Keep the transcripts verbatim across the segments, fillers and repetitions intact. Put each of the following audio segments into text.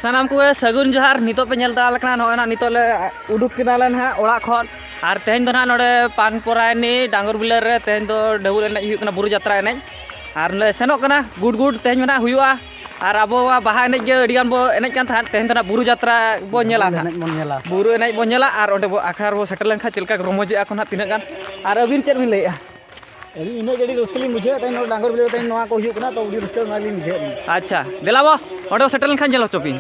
ᱥᱟᱱᱟᱢ ᱠᱚᱜᱮ ᱥᱟᱹᱜᱩᱱ ᱡᱚᱦᱟᱨ᱾ ᱱᱤᱛᱚᱜ ᱯᱮ ᱧᱮᱞ ᱫᱟᱲᱮᱭᱟᱜ ᱠᱟᱱᱟ, ᱱᱚᱜᱼᱚᱭ ᱱᱟᱜ ᱱᱤᱛᱚᱜ ᱞᱮ ᱩᱰᱩᱠ ᱠᱮᱫᱟᱞᱮ ᱱᱟᱦᱟᱜ ᱚᱲᱟᱜ ᱠᱷᱚᱱ᱾ ᱟᱨ ᱛᱮᱦᱮᱧ ᱫᱚ ᱱᱟᱦᱟᱜ ᱱᱚᱰᱮ ᱯᱟᱱᱯᱚᱨᱟᱭᱱᱤ ᱰᱟᱝᱜᱚᱨ ᱵᱤᱞᱟᱹᱨ ᱨᱮ ᱛᱮᱦᱮᱧ ᱫᱚ ᱰᱷᱟᱹᱵᱩᱞ ᱮᱱᱮᱡ ᱦᱩᱭᱩᱜ ᱠᱟᱱᱟ, ᱵᱩᱨᱩ ᱡᱟᱛᱨᱟ ᱮᱱᱮᱡ᱾ ᱟᱨ ᱞᱮ ᱥᱮᱱᱚᱜ ᱠᱟᱱᱟ ᱜᱩᱰ ᱜᱩᱰ, ᱛᱮᱦᱮᱧ ᱢᱟ ᱱᱟᱦᱟᱜ ᱦᱩᱭᱩᱜᱼᱟ᱾ ᱟᱨ ᱟᱵᱚᱣᱟᱜ ᱵᱟᱦᱟ ᱮᱱᱮᱡ ᱜᱮ ᱟᱹᱰᱤ ᱜᱟᱱ ᱵᱚ ᱮᱱᱮᱡ ᱠᱟᱱ ᱛᱟᱦᱮᱸᱫ, ᱛᱮᱦᱮᱧ ᱫᱚ ᱱᱟᱦᱟᱜ ᱵᱩᱨᱩ ᱡᱟᱛᱨᱟ ᱵᱚ ᱧᱮᱞᱟ ᱱᱟᱦᱟᱜ᱾ ᱮᱱᱮᱡ ᱵᱚᱱ ᱧᱮᱞᱟ᱾ ᱵᱩᱨᱩ ᱮᱱᱮᱡ ᱵᱚ ᱧᱮᱞᱟ ᱟᱨ ᱚᱸᱰᱮ ᱵᱚ ᱟᱠᱷᱲᱟ ᱨᱮᱵᱚ ᱥᱮᱴᱮᱨ ᱞᱮᱱᱠᱷᱟᱱ ᱪᱮᱫ ᱞᱮᱠᱟ ᱨᱚᱢᱚᱡᱚᱜᱼᱟ ᱠᱚ ᱱᱟᱦᱟᱜ ᱛᱤᱱᱟᱹᱜ ᱜᱟᱱ᱾ ᱟᱨ ᱟᱹᱵᱤᱱ ᱪᱮᱫ ᱵᱤᱱ ᱞᱟᱹᱭᱮᱫᱼᱟ? ᱟᱹᱞᱤᱧ ᱩᱱᱟᱹᱜ ᱜᱮ ᱟᱹᱰᱤ ᱨᱟᱹᱥᱠᱟᱹ ᱞᱤᱧ ᱵᱩᱡᱷᱟᱹᱣᱮᱫ ᱛᱟᱦᱮᱸᱫ, ᱱᱚᱣᱟ ᱰᱟᱝᱜᱚᱨ ᱵᱤᱞᱟᱹ ᱛᱟᱦᱮᱸᱫ, ᱱᱚᱣᱟ ᱠᱚ ᱦᱩᱭᱩᱜ ᱠᱟᱱᱟ, ᱛᱚ ᱟᱹᱰᱤ ᱨᱟᱹᱥᱠᱟᱹ ᱚᱱᱟ ᱞᱤᱧ ᱵᱩᱡᱷᱟᱹᱣᱮᱫ ᱞᱤᱧ᱾ ᱟᱪᱪᱷᱟ, ᱫᱮᱞᱟ ᱵᱚ, ᱚᱸᱰᱮ ᱵᱚ ᱥᱮᱴᱮᱨ ᱞᱮᱱᱠᱷᱟᱱ ᱧᱮᱞ ᱦᱚᱪᱚ ᱯᱮ᱾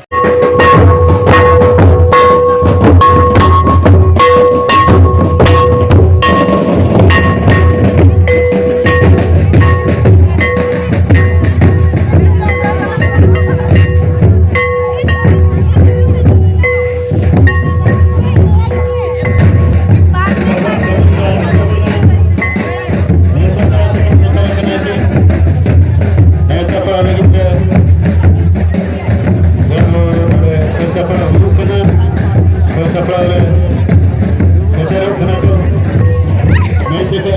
ᱱᱮᱣᱛᱟ ᱯᱮᱲᱟ ᱞᱟᱹᱜᱤᱫ ᱛᱮ ᱡᱟᱦᱟᱸ ᱱᱚᱰᱮ ᱥᱟᱹᱛ ᱥᱟᱯᱲᱟᱣ ᱦᱩᱭᱩᱜ ᱠᱟᱱᱟ, ᱥᱟᱹᱛ ᱥᱟᱯᱲᱟᱣ ᱨᱮ ᱥᱮᱴᱮᱨᱚᱜ ᱠᱟᱱᱟ ᱠᱚ ᱢᱟᱹᱭ ᱛᱟᱠᱚ᱾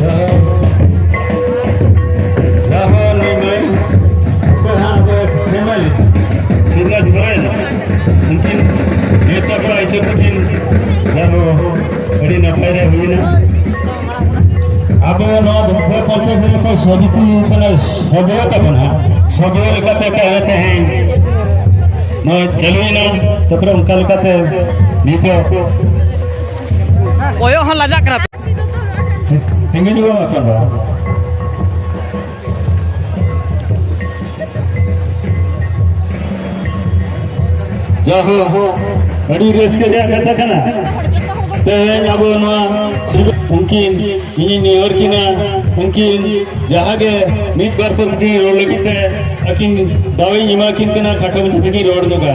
ᱡᱟᱦᱟᱸ, ᱡᱟᱦᱟᱸ ᱱᱩᱭ ᱢᱟᱹᱭ ᱠᱚ ᱦᱟᱸᱜ ᱟᱵᱚ ᱥᱮᱢᱞ, ᱥᱤᱵᱨᱟᱡᱽ ᱥᱚᱨᱮᱱ, ᱩᱱᱠᱤᱱ ᱱᱮᱣᱛᱟ ᱯᱮᱲᱟ ᱦᱤᱥᱟᱹᱵ ᱛᱮᱠᱤᱱ ᱡᱟᱦᱟᱸ ᱟᱹᱰᱤ ᱱᱟᱯᱟᱭ ᱨᱮ ᱦᱩᱭᱱᱟ᱾ ᱟᱵᱚ ᱱᱚᱣᱟ ᱫᱚᱠᱷᱟ ᱯᱟᱱᱛᱮ ᱨᱮ ᱠᱚ ᱥᱚᱵᱤᱛᱤ ᱠᱟᱱᱟ, ᱥᱚᱵᱚ ᱛᱟᱵᱚᱱᱟ᱾ ᱥᱚᱵᱚ ᱞᱮᱠᱟᱛᱮ ᱠᱟᱭᱟ ᱛᱮᱦᱮᱧ ᱱᱚᱣᱟ ᱪᱟᱹᱞᱩᱭᱮᱱᱟ, ᱛᱟᱨᱯᱚᱨᱮ ᱚᱱᱠᱟ ᱞᱮᱠᱟᱛᱮ ᱱᱤᱛᱚᱜ ᱠᱚᱭᱚᱜ ᱦᱚᱸ ᱞᱟᱡᱟᱜ ᱠᱟᱱᱟ᱾ ᱛᱤᱸᱜᱩ ᱧᱚᱜᱚᱜ ᱢᱟ ᱛᱚᱵᱮ᱾ ᱡᱟᱭᱦᱳᱠ, ᱟᱹᱰᱤ ᱨᱟᱹᱥᱠᱟᱹ ᱨᱮᱭᱟᱜ ᱠᱟᱛᱷᱟ ᱠᱟᱱᱟ᱾ ᱛᱮᱦᱮᱧ ᱟᱵᱚ ᱱᱚᱣᱟ ᱩᱱᱠᱤᱱ, ᱤᱧᱤᱧ ᱱᱮᱦᱚᱨ ᱠᱤᱱᱟ, ᱩᱱᱠᱤᱱ ᱡᱟᱦᱟᱸ ᱜᱮ ᱢᱤᱫ ᱵᱟᱨ ᱯᱟᱹᱨᱥᱤ ᱨᱚᱲ ᱞᱟᱹᱜᱤᱫ ᱛᱮ ᱟᱹᱠᱤᱱ ᱫᱟᱣ ᱤᱧ ᱮᱢᱟ ᱠᱤᱱ ᱠᱟᱱᱟ, ᱠᱷᱟᱴᱚ ᱢᱟᱪᱷᱟ ᱛᱮᱠᱤᱱ ᱨᱚᱲ ᱧᱚᱜᱟ᱾